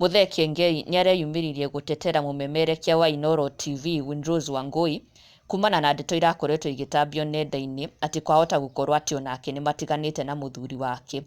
Muthee Kiengei nĩareyumĩririe gũtetera mũmemerekia wa Inooro TV Winrose Wangui kumana na ndeto irakoretwo igĩtambio nenda-inĩ atĩ kwahota gũkorwo atĩ onake nĩmatiganĩte na mũthuri wake.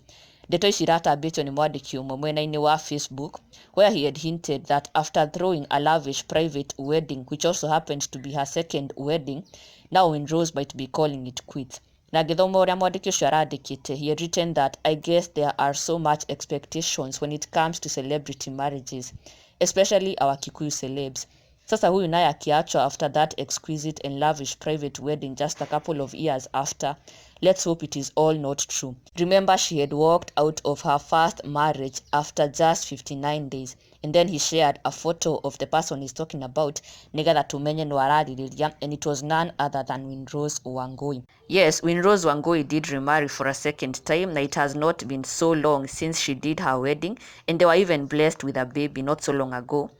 Ndeto ici iratambĩtio nĩ mwandĩki ũmwe mwena-inĩ wa Facebook, where he had hinted that after throwing a lavish private wedding, which also happened to be her second wedding, now Winrose might be calling it quits. Na ngĩthoma ũrĩa mwandĩki ũcio arandĩkĩte, he had written that, "I guess there are so much expectations when it comes to celebrity marriages, especially our Kikuyu celebs. Sasa huyu naye akiachwa after that exquisite and lavish private wedding just a couple of years after, let's hope it is all not true. Remember, she had walked out of her first marriage after just 59 days." And then he shared a photo of the person he's talking about nigetha tumenye no ararĩrĩria, and it was none other than Winrose Wangui. Yes, Winrose Wangui did remarry for a second time. Now, it has not been so long since she did her wedding, and they were even blessed with a baby not so long ago.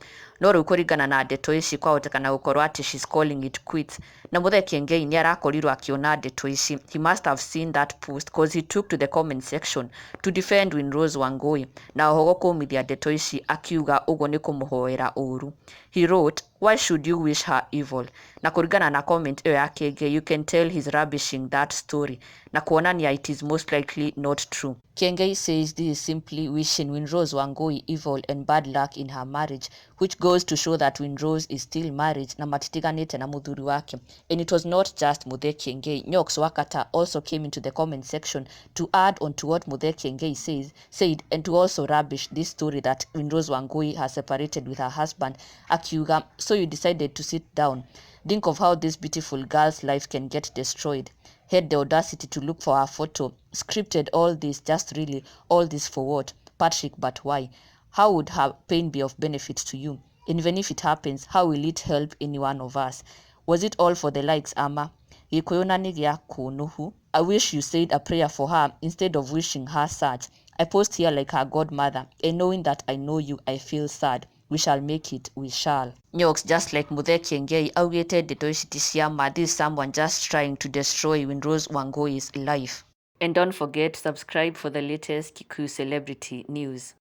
No rĩu kũringana na ndeto ici, kwahotekana gũkorwo atĩ she's calling it quits. Na Muthee Kiengei nĩ arakorirwo akĩona ndeto ici. He must have seen that post, 'cause he took to the comment section to defend Winrose Wangui na oho gũkũmithia ndeto ici, akiuga ũguo nĩ kũmũhoera ũru. He wrote, "Why should you wish her evil?" Na kũringana na comment ĩyo ya Kiengei, you can tell he's rubbishing that story na kuonania it is most likely not true. Kiengei says this is simply wishing Winrose Wangui evil and bad luck in her marriage, which goes to show that Winrose is still married na matitiganĩte na mũthuri wake. And it was not just Muthee Kiengei. Nyox Wakata also came into the comment section to add on to what Muthee Kiengei said and to also rubbish this story that Winrose Wangui has separated with her husband. Akiuga, "So you decided to sit down. Think of how this beautiful girl's life can get destroyed. Had the audacity to look for her photo. Scripted all this, just really, all this for what? Patrick, but why? How would her pain be of benefit to you? And even if it happens, how will it help any one of us? Was it all for the likes, ama? Gĩkũyũ na nĩ gĩa kũnũhu. I wish you said a prayer for her instead of wishing her such. I post here like her godmother, and knowing that I know you, I feel sad. We shall make it, we shall." Nyox, just like Muthee Kiengei, augĩte ndeto ici ti cia ma. This is someone just trying to destroy Winrose Wangui's life. And don't forget, subscribe for the latest Kikuyu celebrity news.